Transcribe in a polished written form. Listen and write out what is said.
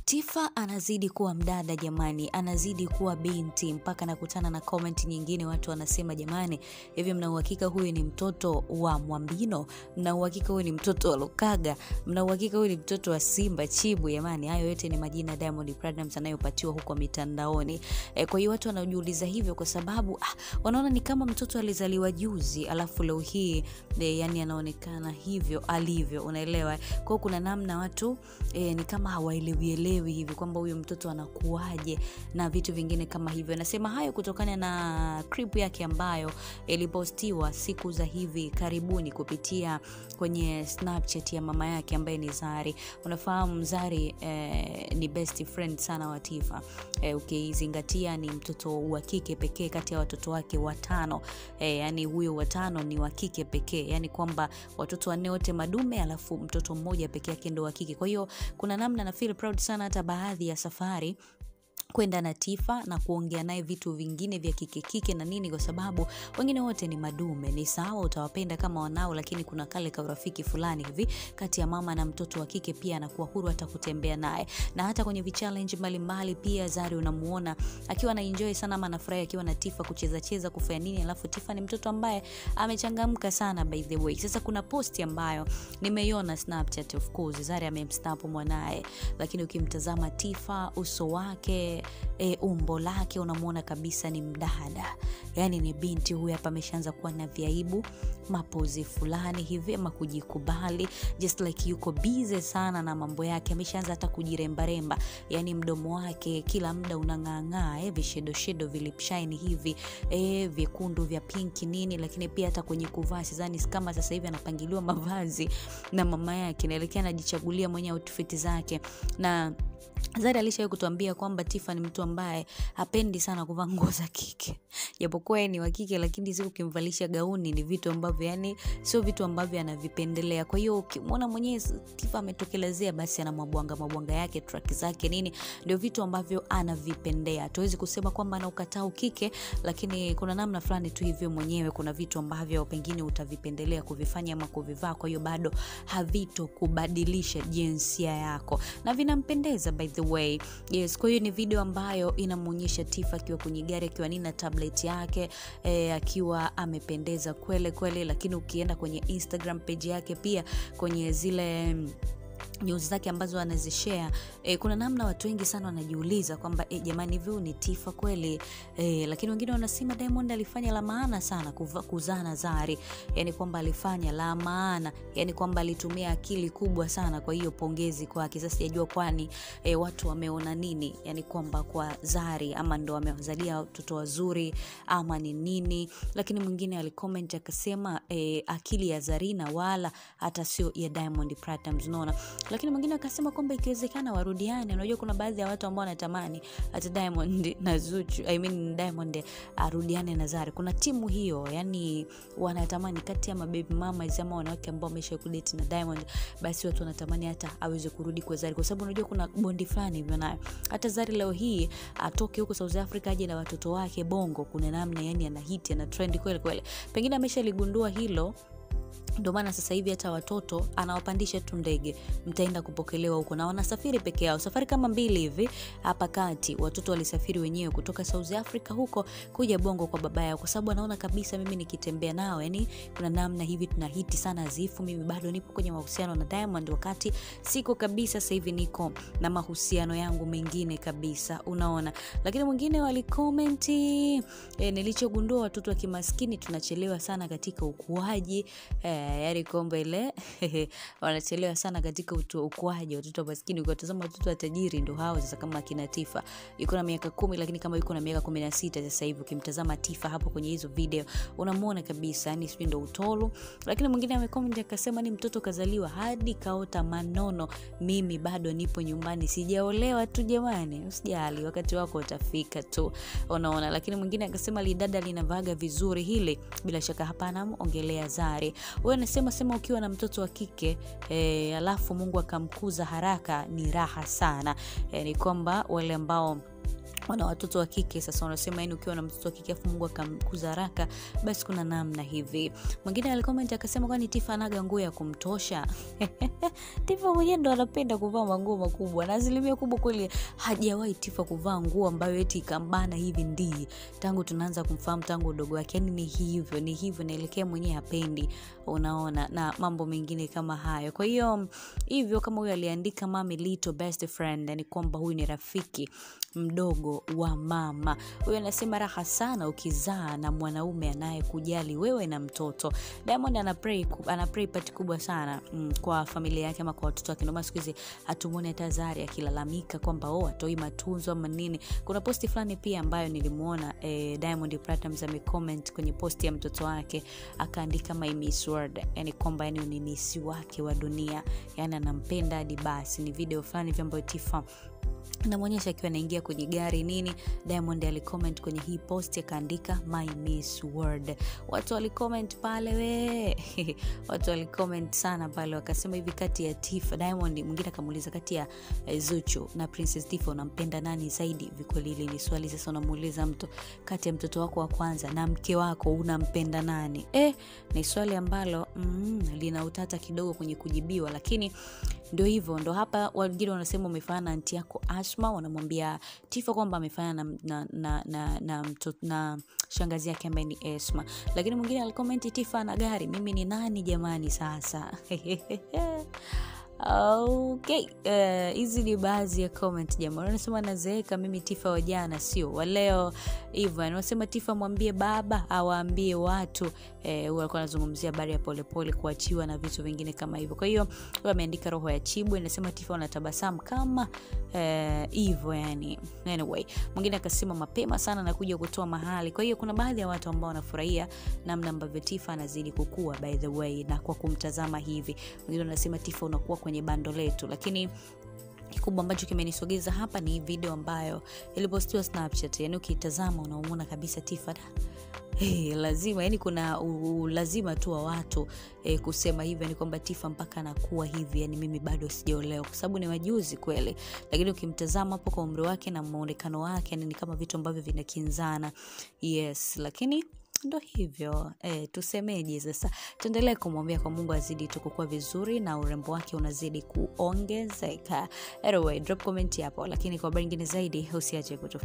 Tifa anazidi kuwa mdada jamani, anazidi kuwa binti mpaka nakutana na comment nyingine watu wanasema jamani, hivi mna uhakika huyu ni mtoto wa Mwambino? Mna uhakika huyu ni mtoto wa Lukaga? Mna uhakika huyu ni mtoto wa Simba Chibu? Jamani, hayo yote ni majina Diamond Platnumz anayopatiwa huko mitandaoni. Kwa hiyo watu wanajiuliza hivyo kwa sababu wanaona ni kama mtoto alizaliwa juzi alafu leo hii yani anaonekana hivyo alivyo, unaelewa? Kwa kuna namna watu ni kama hawaelewi hivi kwamba huyu mtoto anakuaje na vitu vingine kama hivyo. Nasema hayo kutokana na clip yake ambayo ilipostiwa siku za hivi karibuni kupitia kwenye Snapchat ya mama yake ambaye ni Zari. Unafahamu Zari ni best friend sana wa Tifa. Ukizingatia ni mtoto wa kike pekee kati ya watoto wake watano. Yani huyo watano ni wa kike pekee, yani kwamba watoto wanne wote madume alafu mtoto mmoja pekee yake ndo wa kike. Kwa hiyo kuna namna na feel proud sana hata baadhi ya safari kwenda na Tifa na kuongea naye vitu vingine vya kike kike na nini, kwa sababu wengine wote ni madume. Ni sawa utawapenda kama wanao, lakini kuna kale ka urafiki fulani hivi kati ya mama na mtoto wa kike, pia anakuwa huru hata kutembea naye. Na hata kwenye vi-challenge mbalimbali pia Zari unamuona akiwa na enjoy sana ama anafurahi akiwa na Tifa kucheza cheza kufanya nini, alafu Tifa ni mtoto ambaye amechangamka sana by the way. Sasa kuna posti ambayo nimeiona Snapchat, of course Zari amemsnap mwanae, lakini ukimtazama Tifa uso wake, umbo lake unamuona kabisa ni mdada, yani ni binti huyu hapa ameshaanza kuwa na viaibu, mapozi fulani hivi ama kujikubali, just like yuko busy sana na mambo yake, ameshaanza hata kujiremba remba, yani mdomo wake kila muda unang'aa, vishedo shedo vilipshine hivi, vyekundu vya pinki nini. Lakini pia hata kwenye kuvaa sidhani kama sasa hivi anapangiliwa mavazi na mama yake, naelekea anajichagulia mwenye outfit zake. Na Zari alishawahi kutuambia kwamba Tifa ni mtu ambaye hapendi sana kuvaa nguo za kike. Japokuwa ni wa kike, lakini siku kimvalisha gauni ni vitu ambavyo yani sio vitu ambavyo anavipendelea. Kwa hiyo ukimwona mwenyewe Tifa ametokelezea, basi ana mabwanga mabwanga yake, track zake nini, ndio vitu ambavyo anavipendea. Tuwezi kusema kwamba anaukataa kike, lakini kuna namna fulani tu hivyo mwenyewe kuna vitu ambavyo pengine utavipendelea kuvifanya ama kuvivaa, kwa hiyo bado havitokubadilisha jinsia yako na vinampendeza by the way. Yes, kwa hiyo ni video ambayo inamuonyesha Tifa akiwa kwenye gari akiwa nina tablet yake, akiwa amependeza kwele kwele. Lakini ukienda kwenye Instagram page yake pia kwenye zile news zake ambazo anazishare, kuna namna watu wengi sana wanajiuliza kwamba jamani hivi ni Tifa kweli? Lakini wengine wanasema Diamond alifanya la maana sana kuzaa na Zari, yani kwamba alifanya la maana, yani kwamba alitumia akili kubwa sana, kwa hiyo pongezi kwake. Sasa sijajua kwani watu wameona nini, yani kwamba kwa Zari ama ndo amewazalia watoto wazuri ama ni nini. Lakini mwingine alicomment akasema akili ya Zarina wala hata sio ya Diamond Platnumz, unaona. Lakini mwingine akasema kwamba ikiwezekana warudiane. Unajua kuna baadhi ya watu ambao wanatamani hata Diamond na Zuchu, I mean Diamond arudiane na Zari. Kuna timu hiyo, yani wanatamani kati ya mababy mama ama wanawake ambao wamesha kudate na Diamond, basi watu wanatamani hata aweze kurudi kwa Zari, kwa sababu unajua kuna bondi fulani hivyo nayo. Hata Zari leo hii atoke huko South Africa aje na watoto wake Bongo, kuna namna yani ana hit, ana trend kweli kweli. Pengine ameshaligundua hilo, ndio maana sasa hivi hata watoto anawapandisha tu ndege, mtaenda kupokelewa huko, na wanasafiri peke yao. Safari kama mbili hivi hapa kati watoto walisafiri wenyewe kutoka South Africa huko kuja Bongo kwa baba yao, kwa sababu anaona kabisa mimi nikitembea nao yani kuna namna hivi tunahiti sana zifu, mimi bado nipo kwenye mahusiano na Diamond wakati siko kabisa, sasa hivi niko na mahusiano yangu mengine kabisa, unaona. Lakini mwingine walicomment, nilichogundua watoto wa kimaskini tunachelewa sana katika ukuaji, yaani kombe ile wanachelewa sana katika ukuaji watoto maskini. Ukitazama watoto wa tajiri ndio hao sasa, kama kina Tifa yuko na miaka 10, lakini kama yuko na miaka 16 sasa hivi ukimtazama Tifa hapo kwenye hizo video unamuona kabisa yani sio ndio utolo. Lakini mwingine amecomment akasema ni mtoto kazaliwa hadi kaota manono, mimi bado nipo nyumbani sijaolewa tu. Jamani usijali, wakati wako utafika tu, unaona. Lakini mwingine akasema lidada linavaga vizuri hili, bila shaka hapana ongelea Zari. Wewe nasema sema ukiwa na mtoto wa kike alafu Mungu akamkuza haraka ni raha sana. Ni kwamba wale ambao wana watoto wa kike. Sasa wanasema yani ukiwa na mtoto wa kike afu Mungu akamkuza haraka, basi kuna namna hivi. Mwingine alicomment akasema kwani Tifa anaga nguo ya kumtosha? Tifa mwenyewe ndo anapenda kuvaa manguo makubwa, na asilimia kubwa kweli hajawahi Tifa kuvaa nguo ambayo eti ikambana hivi ndii tangu tunaanza kumfahamu, tangu udogo wake. Yani ni hivyo, ni hivyo, naelekea mwenyewe hapendi, unaona, na mambo mengine kama hayo. Kwa hiyo hivyo kama huyu aliandika mami little best friend, yani kwamba huyu ni rafiki mdogo wa mama. Huyu anasema raha sana ukizaa na mwanaume anayekujali wewe na mtoto. Diamond ana pray part kubwa sana kwa familia yake ama kwa watoto wake. Ndio siku hizi hatumuone hata Zari akilalamika kwamba oh atoi matunzo ama nini. Kuna posti fulani pia ambayo nilimuona Diamond Platnumz amecomment kwenye posti ya mtoto wake akaandika my miss world, yani kwamba yani ni miss wake wa dunia, yani anampenda hadi basi. Ni video fulani ambayo Tifa namuonyesha akiwa anaingia kwenye gari nini. Diamond alicomment kwenye hii post akaandika my miss world. Watu walicomment pale we watu walicomment sana pale wakasema hivi, kati ya Tifa Diamond, mwingine akamuuliza kati ya Zuchu na Princess Tifa unampenda nani zaidi? Vikweli hili ni swali sasa unamuuliza mtu, kati ya mtoto wako wa kwanza na mke wako unampenda nani? Ni swali ambalo lina utata kidogo kwenye kujibiwa, lakini ndio hivyo. Ndio hapa wengine wanasema umefanana anti yako Asma, wanamwambia Tifa kwamba amefanana na shangazi yake ambaye ni Esma. Lakini mwingine alicomment Tifa na gari, mimi ni nani jamani sasa? Okay, hizi ni baadhi ya comment jamani. Wanasema nazeeka mimi Tifa wa jana sio wa leo. Hivyo wanasema Tifa mwambie baba awaambie watu. Huwa alikuwa anazungumzia habari ya Polepole kuachiwa na vitu vingine kama hivyo. Kwa hiyo huwa ameandika roho ya Chibu, inasema Tifa anatabasamu kama hivyo yani. Anyway, mwingine akasema mapema sana na kuja kutoa mahali. Kwa hiyo kuna baadhi ya watu ambao wanafurahia namna ambavyo Tifa anazidi kukua, by the way, na kwa kumtazama hivi. Mwingine anasema Tifa unakuwa kwenye bando letu. Lakini kikubwa ambacho kimenisogeza hapa ni video ambayo ilipostiwa Snapchat. Yani ukitazama unamuona kabisa Tifa lazima, yani kuna lazima tu wa watu kusema hivi, yani kwamba Tifa mpaka anakuwa hivi, yani mimi bado sijaolewa, kwa sababu ni wajuzi kweli. Lakini ukimtazama hapo kwa umri wake na muonekano wake, yani ni kama vitu ambavyo vinakinzana. Yes, lakini ndo hivyo. Tusemeje sasa? Tuendelee kumwombea kwa Mungu azidi tu kukua vizuri na urembo wake unazidi kuongezeka. Anyway, drop comment hapo, lakini kwa habari nyingine zaidi usiache kutu